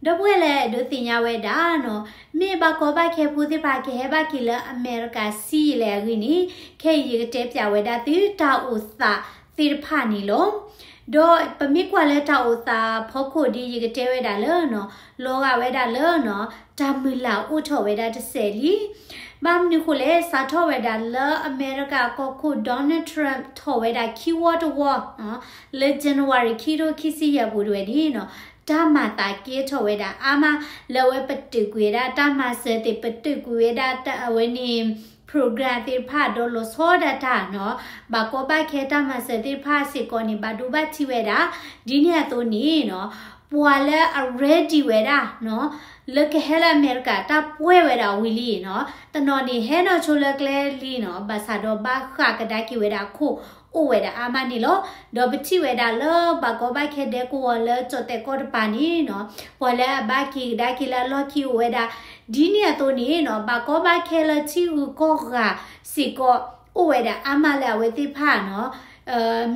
ဒီပုၢ်ဝဲၢ်လၢအဲၣ်ဒိးသ့ၣ်ညါဝဲဒၣ်နီၤ, မ့ၢ်ဘၣ်ကီဘၣ်ခဲဖိသ့ၣ်တဖၣ်ကဟဲဘၣ်က့ၤလၢအမဲရကၤဆံးယံာ်လဲၣ်အဂ့ၢ်န့ၣ်, ခဲအံၤယကတဲပၠးဝဲဒၣ်သုတၢ်အိၣ်သးသ့ၣ်တဖၣ်န့ၣ်လီၤ. ဒီးပမ့ၢ်ကွၢ်လၢတၢ်အိၣ်သးဖီခိၣ်ဒ်ယကတဲဝဲဒၣ်လၢနီၤ, လီၤဂာ်ဝဲဒၣ်လၢနီၤ, တၢ်မုၢ်လၢ်အိၣ်ထီၣ်ဝဲဒၣ်တစဲးလံ. ဘၣ်မနုၤဃိလဲၣ်, စးထီၣ်ဝဲဒၣ်လၢအမဲရကၤကီၢ်ခိၣ် Donald Trump ထီၣ်ဝဲဒၣ်ခံဝီတဝီနီၤ, လၢ January ခံထိခံဆံယဲၢ်ပူၤတဝဲန့ၣ်နီၤ, တၢ်မၤသးကဲထီၣ်ဝဲဒၣ်အါမး, လၢအဝဲပတုာ်ကွံာ်ဝဲဒၣ်တၢ်မၤစၢၤသ့ၣ် ပတုာ်ကွံာ်ဝဲဒၣ်အဝဲန့ၣ် program သ့ၣ်တဖၣ်ဒီးလီၤဆီဒၣ်တၢ်နီၤ, ဘၣ်ကီဘၣ်ခဲတၢ်မၤစၢၤသ့ၣ်တဖၣ်စ့ၢ်ကီးန့ၣ် ဘၣ်ဒိဘၣ်ထံးဝဲဒၣ်, ဒ်န့ၣ်အသိးန့ၣ်နီၤ, ပှၤလၢအ ready ဝဲဒၣ်နီၤ, လၢကဟဲလၢအမဲရကၤတၢ်ပှဲၤဝဲဒၣ်ဝံၤလံနီၤ, တနီၤန့ၣ်ဟဲနီၢ်ဆိလၢကျဲလံနီၤ, ဘၣ်ဆၣ်ဒီးဘၣ်ဃးကဒါက့ၤဝဲဒၣ်အခိၣ် အိၣ်ဝဲဒၣ်အါမးန့ၣ်လီၤ. ဒီးပထံၣ်ဝဲဒၣ်လၢဘၣ်ကီဘၣ်ခဲဒဲကဝီၤလၢကၠီၣ်တဲာ်ကီၢ်တပၤန့ၣ်နီၤ, ပှၤလၢအဘၣ်က့ၤကဒါက့ၤလၢအလီၢ်ခံအိၣ်ဝဲဒၣ်, ဒ်န့ၣ်အသိးန့ၣ်နီၤ, ဘၣ်ကီဘၣ်ခဲလၢထံဂုၤကီၢ်ဂၤစ့ၢ်ကီး အိၣ်ဝဲဒၣ်အါမးလၢအဝဲသ့ၣ်တဖၣ်နီၤ,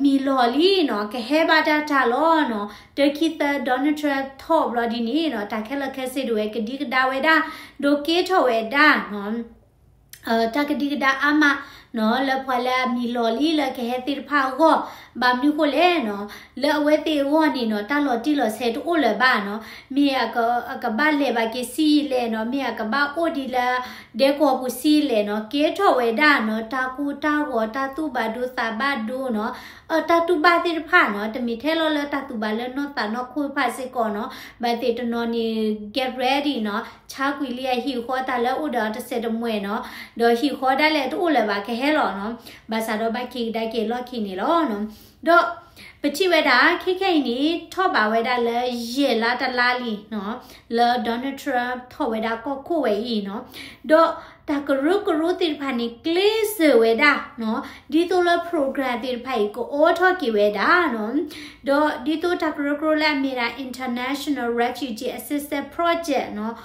မံလီၤလံနီၤ, ကဟဲဘၣ်တၢ်တၢ်လီၤနီၤ, တခံသၢ Donald Trump ထီၣ်ဘျီဒ်န့ၣ်နီၤ, တၢ်ခဲလၢာ်ခဲဆ့ဒၣ်ဝဲကဒံကဒါဝဲဒၣ်, ဒီးကဲထီၣ်ဝဲဒၣ်နီၤ တၢ်ကဒံကဒါအါမးနီၤ, လၢပှၤလၢအမံလီၤလံလၢကဟဲသ့ၣ်တဖၣ်အဂီၢ်, ဘၣ်မနုၤဃိလဲၣ်နီၤ, လၢအဝဲသ့ၣ်အဂီၢ်န့ၣ်နီၤ, တၢ်လီၤတံၢ်လီၤဆဲးတအိၣ်လၢၤဘၣ်နီၤ, မ့ၢ်အကဘၣ်လဲၤဘၣ်က့ၤဆံးယံာ်လဲၣ်နီၤ, မ့ၢ်အကဘၣ်အိၣ်ဒံးလၢဒဲကဝီၤပူၤဆံးယံာ်လဲၣ်နီၤ, ကဲထီၣ်ဝဲဒၣ်နီၤ, တၢ်ကိၢ်တၢ်ဂီၤ တၢ်သူၣ်ဘၣ်ဒိသးဘၣ်ဒိနီၤ, တၢ်တူၢ်ဘၣ်သ့ၣ်တဖၣ်နီၤ, တမ့ၢ်ထဲလီၤလၢတၢ်သူၣ်ဘၣ်လၢနီၢ်သးနီၢ်ခိတဖၣ်စ့ၢ်ကီးနီၤ, ဘၣ်သ့ၣ်တနီၤန့ၣ် get ready နီၤ, ဆါကွံာ်လံအဟံၣ်ဃီတၢ်လၢအိၣ်ဒီးတစဲးတမှဲၤနီၤ, ဒီးဟံၣ်ဃီဒၣ်လဲာ်တအိၣ်လၢၤဘၣ်ကဟဲလီၤနီၤ, ဘၣ်ဆၣ်ဒီးဘၣ်က့ၤကဒါက့ၤလီၢ်ခံန့ၣ်လီၤ. ဒီးပထံၣ်ဝဲဒၣ် ခဲခဲအံၤန့ၣ် ထီၣ်ဘးဝဲဒၣ်လၢယဲၢ်လါတလါလံနီၤ, လၢ Donald Trump ထီၣ်ဝဲဒၣ်ကီၢ်ခိၣ်ဝဲအံၤနီၤ, ဒီးတၢ်ကရၢကရိသ့ၣ်တဖၣ်န့ၣ် ကျဲးစၢးဝဲဒၣ်နီၤ, ဒ်သိးလၢ program သ့ၣ်တဖၣ်အံၤ ကအိးထီၣ်က့ၤဝဲဒၣ်နီၤ, ဒီးဒ်သိးတၢ်ကရၢကရိလၢအမ့ၢ်ဒၣ် International Refugee Assistance Project နီၤ,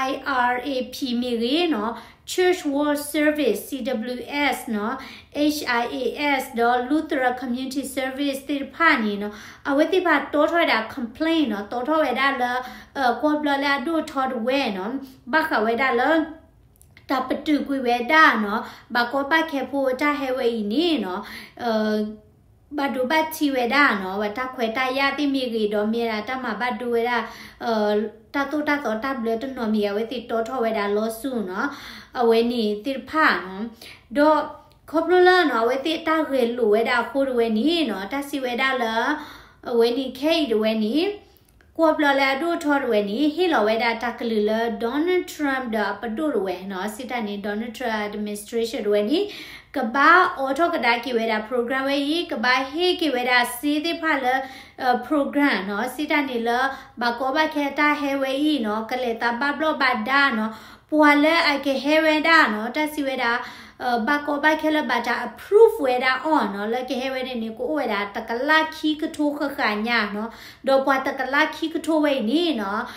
I R A P မ့ၢ်ဂ့ၤနီၤ, Church World Service, C W S နီၤ, H I A S ဒီး Lutheran Community Service သ့ၣ်တဖၣ်န့ၣ်နီၤ, အဝဲသ့ၣ်တဖၣ်တီထီၣ်ဝဲဒၣ် complaint နီၤ, တီထီၣ်ဝဲဒၣ်လၢ ကွီၢ်ဘျီၣ်လၢအဒိၣ်ထီတဝဲနီၤ, ဘၣ်ဃးဝဲဒၣ်လၢ တၢ်ပတုာ်ကွံာ်ဝဲဒၣ်နီၤ, ဘၣ်ကီဘၣ်ခဲဖိအတၢ်ဟဲဝဲအံၤန့ၣ်နီၤ, ဘၣ်ဒိဘၣ်ထံးဝဲဒၣ်နီၤ, ဝဲတၢ်ခွဲးတၢ်ယာ်သ့ၣ်မ့ၢ်ဂ့ၤ ဒီးမ့ၢ်ဒၣ်တၢ်မၤဘၣ်ဒိဝဲဒၣ် တၢ်သိၣ်တၢ်သီတၢ်ဘျၢတနီၤမ့ၢ်ဂ့ၤ အဝဲသ့ၣ်တီထီၣ်ဝဲဒၣ် lawsuit နီၤ, အဝဲန့ၣ်သ့ၣ်တဖၣ်နီၤ, ဒီးခီဖျိလၢနီၤ အဝဲသ့ၣ်တၢ်ဂဲၤလိာ်ဝဲဒၣ်အဃိတဝဲန့ၣ်နီၤ, တၢ်စံးဝဲဒၣ်လၢ အဝဲန့ၣ်ခဲအံၤတဝဲန့ၣ် ကွီၢ်ဘျီၣ်လၢအဒိၣ်ထီတဝဲန့ၣ် ဟ့ၣ်လီၤဝဲဒၣ်တၢ်ကလုၢ်လၢ Donald Trump ဒီးအပဒိၣ်တဝဲနီၤ, စံးတၢ်န့ၣ် Donald Trump administration တဝဲန့ၣ် ကဘၣ်အိးထီၣ်ကဒါက့ၤဝဲဒၣ် program ဝဲအံၤ, ကဘၣ်ဟ့ၣ်က့ၤဝဲဒၣ်စ့သ့ၣ်တဖၣ်လၢ program နီၤ, စံးတၢ်န့ၣ်လၢ ဘၣ်ကီဘၣ်ခဲတၢ်ဟဲဝဲအံၤနီၤ, ကလဲၤသးဘၣ်ဘျီၣ်ဘၣ်ဒါနီၤ, ပှၤလၢအကဟဲဝဲဒၣ်နီၤ, တၢ်စံးဝဲဒၣ် ဘၣ်ကီဘၣ်ခဲလၢဘၣ်တၢ် approve ဝဲဒၣ်အီၤနီၤ, လၢကဟဲဝဲန့ၣ်န့ၣ် ကအိၣ်ဝဲဒၣ်တကလးခံကထိဃၣ်ဃၣ်ညါနီၤ, ဒီးပှၤတကလးခံကထိဝဲအံၤန့ၣ်နီၤ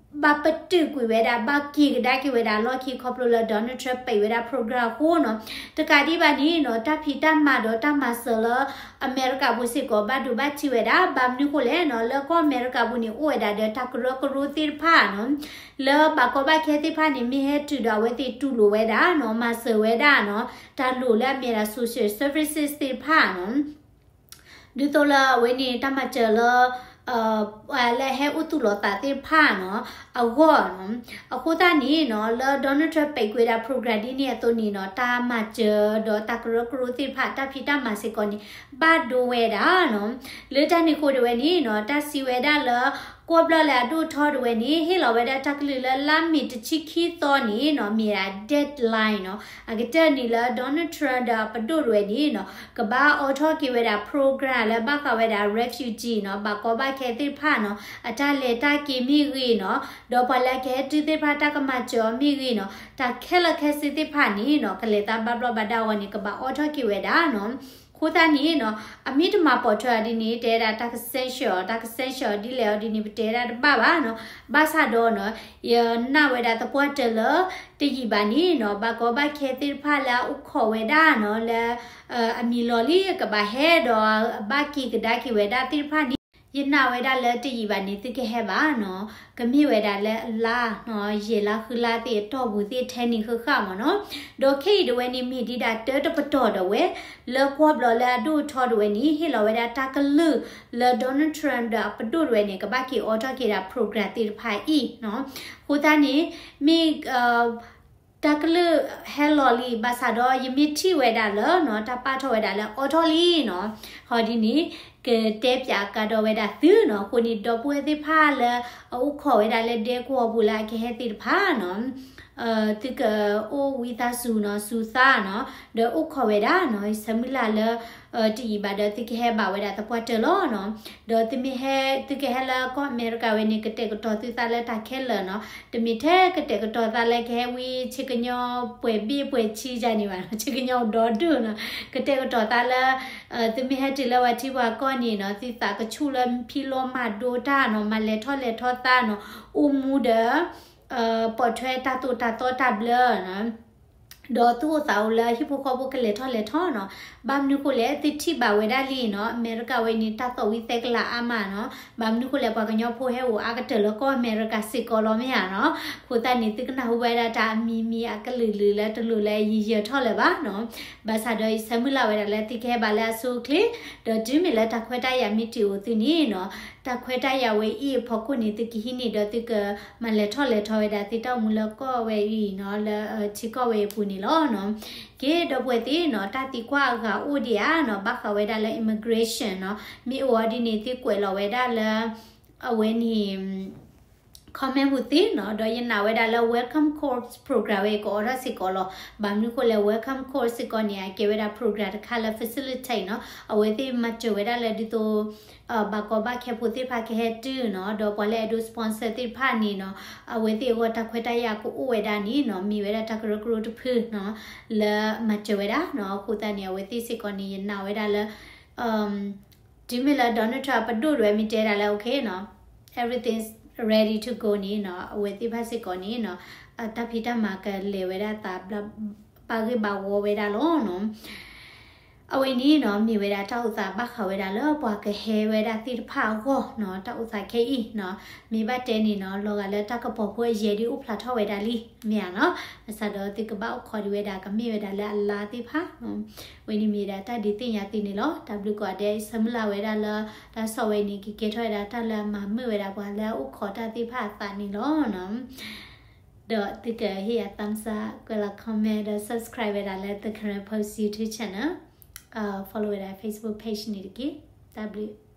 ဘၣ်ပတုာ်ကွံာ်ဝဲဒၣ် ဘၣ်က့ၤကဒါက့ၤဝဲဒၣ်လီၢ်ခံခီဖျိလၢ Donald Trump ပံးဝဲဒၣ် program အဃိနီၤ, တကးဒံးဘၣ်န့ၣ်နီၤ, တၢ်ဖံးတၢ်မၤဒီးတၢ်မၤစၢၤလၢ အမဲရကၤပူၤစ့ၢ်ကီး ဘၣ်ဒိဘၣ်ထံးဝဲဒၣ်, ဘၣ်မနုၤဃိလဲၣ်နီၤ, လၢကီၢ်အမဲရကၤပူၤန့ၣ် အိၣ်ဝဲဒၣ်ဒီးတၢ်ကရၢကရိသ့ၣ်တဖၣ်နီၤ, လၢဘၣ်ကီဘၣ်ခဲသ့ၣ်တဖၣ်န့ၣ် မ့ၢ်ဟဲတုၤဒီးအဝဲသ့ၣ်တူၢ်လိာ်ဝဲဒၣ်နီၤ, မၤစၢၤဝဲဒၣ်နီၤ, တၢ်လိၣ်လၢအမ့ၢ်ဒၣ် social services သ့ၣ်တဖၣ်နီၤ ဒ်သိးလၢအဝဲန့ၣ် တၢ်မၤစၢၤလၢ လၢဟဲအိၣ်သူၣ်လီၤသးသ့ၣ်တဖၣ်နီၤ အဂီၢ်နီၤ, အဃိသတးန့ၣ်နီၤ လၢ Donald Trump ပံးကွံာ်ဝဲဒၣ် program ဒ်န့ၣ်အသိးန့ၣ်နီၤ တၢ်မၤစၢၤဒီးတၢ်ကရၢကရိသ့ၣ်တဖၣ် တၢ်ဖံးတၢ်မၤစ့ၢ်ကီးန့ၣ် ဘၣ်ဒိဝဲဒၣ်နီၤ, လၢတၢ်န့ၣ်အဃိတဝဲန့ၣ်နီၤ တၢ်စံးဝဲဒၣ်လၢ ကွီၢ်ဘျီၣ်လၢအဒိၣ်ထီတဝဲန့ၣ် ဟ့ၣ်လီၤဝဲဒၣ်တၢ်ကလုၢ်လၢလါမ့ၤတဆံခံသီန့ၣ်နီၤ မ့ၢ်ဒၣ် deadline နီၤ, အကတၢၢ်န့ၣ်လၢ Donald Trump ဒီးအပဒိၣ်တဝဲန့ၣ်နီၤ ကဘၣ်အိးထီၣ်က့ၤဝဲဒၣ် program လၢဘၣ်ဃးဝဲဒၣ် refugee နီၤ ဘၣ်ကီဘၣ်ခဲသ့ၣ်တဖၣ်နီၤ အတၢ်လဲၤတၢ်က့ၤမ့ၢ်ဂ့ၤနီၤ ဒီးပှၤလၢအကဟဲတုၤသ့ၣ်တဖၣ်တၢ်ကမၤစၢၤအီၤမ့ၢ်ဂ့ၤနီၤ တၢ်ခဲလၢာ်ခဲဆ့သ့ၣ်တဖၣ်န့ၣ်နီၤ ကလဲၤသးဘၣ်ဘျီၣ်ဘၣ်ဒါအဂီၢ်န့ၣ် ကဘၣ်အိးထီၣ်က့ၤဝဲဒၣ်နီၤ အဃိသတးန့ၣ်နီၤ အမ့ၢ်တမၤပိာ်ထွဲအီၤဒ်န့ၣ် တဲဝဲဒၣ်တၢ်က sanction အီၤ တၢ်က sanction အီၤဒ်လဲၣ်အီၤဒ်န့ၣ် ပတဲဝဲဒၣ်တဘၣ်ဘၣ်နီၤ ဘၣ်ဆၣ်ဒီးနီၤ ယနာ်ဝဲဒၣ်သပှၢ်တၢၢ်လၢ တယံာ်ဘၣ်န့ၣ်နီၤ ဘၣ်ကီဘၣ်ခဲသ့ၣ်တဖၣ်လၢအအိၣ်ခိးဝဲဒၣ်နီၤ လၢ အမံၤလီၤလံ ကဘၣ်ဟဲဒီးအဘၣ်က့ၤကဒါက့ၤဝဲဒၣ်သ့ၣ်တဖၣ်န့ၣ် ယနာ်ဝဲဒၣ်လၢတယံာ်ဘၣ်န့ၣ် သုကဟဲဘၣ်နီၤ, ကမ့ၢ်ဝဲဒၣ်လၢအလါနီၤ, ယဲၢ်လါဃုလါသ့ၣ်အတီၢ်ပူၤသ့ၣ်ထဲန့ၣ်ဃၣ်ဃၣ်မ့ၢ်နီၤ. ဒီးခဲအံၤဒၣ်ဝဲန့ၣ်မ့ၢ်ဒံးဒၣ်တၢတပတီၢ်ဒၣ်ဝဲ လၢကွီၢ်ဘျီလၢအဒိၣ်ထီၣ်ဒၣ်ဝဲန့ၣ် ဟ့ၣ်လီၤဝဲဒၣ်တၢ်ကလုၢ်လၢ Donald Trump ဒီးအပဒိၣ်ဒၣ်ဝဲန့ၣ် ကဘၣ်က့ၤအိးထီၣ်က့ၤဒၣ် program သ့ၣ်တဖၣ်အံၤနီၤ. အဃိသတးန့ၣ် မ့ၢ် တၢ်ကလုၢ်ဟဲလီၤလံ ဘၣ်ဆၣ်ဒီးယမ့ၢ်ထံၣ်ဝဲဒၣ်လၢနီၤ တၢ်ပာ်ထီၣ်ဝဲဒၣ်လၢအိးထီၣ်လံနီၤ, ဟီဒ်န့ၣ် ကတဲပၠးကဒီးဝဲဒၣ်သုနီၤ. အဃိန့ၣ် ဒီပုၢ်ဝဲၢ်သ့ၣ်တဖၣ်လၢအအိၣ်ခိးဝဲဒၣ်လၢဒဲကဝီၤပူၤလၢအကဟဲသ့ၣ်တဖၣ်နီၤ သုကအိၣ်ဝံသးစူၤနီၤ စူၤသးနီၤ, ဒီးအိၣ်ခိးဝဲဒၣ်နီၤ ဆၢမုၢ်လၢ်လၢ တယံာ်ဘၣ်ဒီးသုကဟဲဘၣ်ဝဲဒၣ်သပှၢ်တၢၢ်လီၤနီၤ. ဒီးသုမ့ၢ်ဟဲ သုကဟဲလၢကီၢ်အမဲရကၤဝဲန့ၣ် ကတဲာ်ကတီၤသုသးလၢတၢ်ခဲလၢာ်နီၤ. တမ့ၢ်ထဲကတဲာ်ကတီၤသးလၢကဟဲဝံဆ့ကညီပှဲၤဘ့ၣ်ပှဲၤဆံယါန့ၣ်ဘၣ်နီၤ, ဆ့ကညီဒီဒိၣ်နီၤ. ကတဲာ်ကတီၤသးလၢ သုမ့ၢ်ဟဲတုၤလၢပှၤထံပှၤကီၢ်န့ၣ်နီၤ သုသးကဆူၣ်လၢဖံးလိမၤဒိတၢ်နီၤ, မၤလဲၤထီၣ်လဲၤထီသးနီၤ, အိၣ်မူဒီး ပိာ်ထွဲတၢ်သိၣ်တၢ်သီတၢ်ဘျၢနီၤ ဒီးသုအိၣ်သးအိၣ်လၢဟံၣ်ဖိဃီဖိကလဲၤထီၣ်လဲၤထီနီၤ. ဘၣ်မနုၤဃိလဲၣ် သုထံၣ်ဘၣ်ဝဲဒၣ်လံနီၤ, အမဲရကၤဝဲန့ၣ် တၢ်သီၣ်ဝံသဲကလၤအါမးနီၤ. ဘၣ်မနုၤဃိလဲၣ် ပှၤကညီဖိဟဲအိၣ်အါကတၢၢ်လၢကီၢ်အမဲရကၤစ့ၢ်ကီးလီၤမ့ၢ်ဧါနီၤ. အဃိသတးန့ၣ် သုကနၢ်ဟူဝဲဒၣ်တၢ်အမံၤမံၤအကလုာ်လုာ်လၢတလိၣ်လၢယယၢၤထီၣ်လၢၤဘၣ်နီၤ. ဘၣ်ဆၣ်ဒီးယဆၢမုၢ်လၢ်ဝဲဒၣ်လၢသုကဟဲဘၣ်လၢအဆိအချ့, ဒီးတုၤမ့ၢ်လၢတၢ်ခွဲးတၢ်ယာ်မ့ၢ်တုၤအိၣ်သုန့ၣ်နီၤ တၢ်ခွဲးတၢ်ယာ်ဝဲအံၤအဖီခိၣ်န့ၣ် သုကဟံးန့ၢ်ဒီးသုကမၤလဲၤထီၣ်လဲၤထီဝဲဒၣ်သုတၢ်အိၣ်မူလၢကီၢ်ဝဲအံၤနီၤ လၢထံကီၢ်ဝဲအံၤအပူၤန့ၣ်လီၤနီၤ. က့ ဒီပုၢ်ဝဲၢ်သ့ၣ်နီၤ တၢ်သံကွၢ်အဂၤအိၣ်ဒံးဧါနီၤ ဘၣ်ဃးဝဲဒၣ်လၢ immigration နီၤ မ့ၢ်အိၣ်အီၤဒ်န့ၣ် သုကွဲးလီၤဝဲဒၣ်လၢ အဝဲန့ၣ် comment ပူၤသ့နီၤ. ဒီးယနာ်ဝဲဒၣ်လၢ welcome call program ဝဲကအိးထီၣ်စ့ၢ်ကီးလီၤ. ဘၣ်မနုၤဃိလဲၣ် welcome call စ့ၢ်ကီးန့ၣ် အကဲဝဲဒၣ် program တခါလၢ facilitate နီၤ အဝဲသ့ၣ်မၤစၢၤဝဲဒၣ်လၢဒ်သိး ဘၣ်ကီဘၣ်ခဲဖိသ့ၣ်တဖၣ်ကဟဲတုၤနီၤ ဒီးပှၤလၢအဲၣ်ဒိး sponsor သ့ၣ်တဖၣ်န့ၣ်နီၤ အဝဲသ့ၣ်အဂီၢ်တၢ်ခွဲးတၢ်ယာ်ကအိၣ်ဝဲဒၣ်န့ၣ်နီၤ မ့ၢ်ဝဲဒၣ်တၢ်ကရၢကရိတဖုနီၤ လၢမၤစၢၤဝဲဒၣ်နီၤ. အဃိသတးန့ၣ် အဝဲသ့ၣ်စ့ၢ်ကီးန့ၣ် ယနာ်ဝဲဒၣ်လၢ တုၤမ့ၢ်လၢ Donald Trump ပဒိၣ်ဒၣ်ဝဲမ့ၢ်တဲဒၣ်လၢ okay နီၤ everything's ready to go န့ၣ်နီၤ အဝဲသ့ၣ်တဖၣ်စ့ၢ်ကီးန့ၣ်နီၤ တၢ်ဖံးတၢ်မၤကလဲၤဝဲဒၣ်သးဘၣ်ဂ့ၢ်ဘၣ်ဝီဝဲဒၣ်လီၤနီၤ. အဝဲန့ၣ်နီၤ မ့ၢ်ဝဲဒၣ်တၢ်အိၣ်သးဘၣ်ဃးဝဲဒၣ်လၢပှၤကဟဲဝဲဒၣ်သ့ၣ်တဖၣ်အဂီၢ်နီၤ တၢ်အိၣ်သးခဲအံၤနီၤ မ့ၢ်ဘၣ်တဲန့ၣ်နီၤ လီၤဂာ်လၢတၢ်ကပီၤဖိအယဲၢ်ဒ်အိၣ်ဖျါထီၣ်ဝဲဒၣ်လံ မ့ၢ်ဧါနီၤ. ဘၣ်ဆၣ်ဒီးသုကဘၣ်အိၣ်ခိးဒံးဝဲဒၣ် ကမ့ၢ်ဝဲဒၣ်လၢအလါသ့ၣ်တဖၣ် ဝဲန့ၣ်မ့ၢ်ဒၣ်တၢ်ဒုးသ့ၣ်ညါသုန့ၣ်လီၤ. တၢ်ဘျုးကိးဂၤဒဲး ဆၢမုၢ်လၢ်ဝဲဒၣ်လၢ တၢ်ကစီၣ်ဝဲန့ၣ် ကကဲထီၣ်ဝဲဒၣ်တၢ်လၢအမၤမုာ်ဝဲဒၣ်ပှၤလၢအအိၣ်ခိးတၢ်သ့ၣ်တဖၣ်အသးန့ၣ်လီၤနီၤ. ဒီးသုကဟ့ၣ်ယၤ thumbs up ကွဲးလီၤ comment ဒီး subscribe ဝဲဒၣ်လၢ The Karen Post YouTube channel, follow ဝဲဒၣ် Facebook page န့ၣ်တက့ၢ်. တၢ်ဘျုး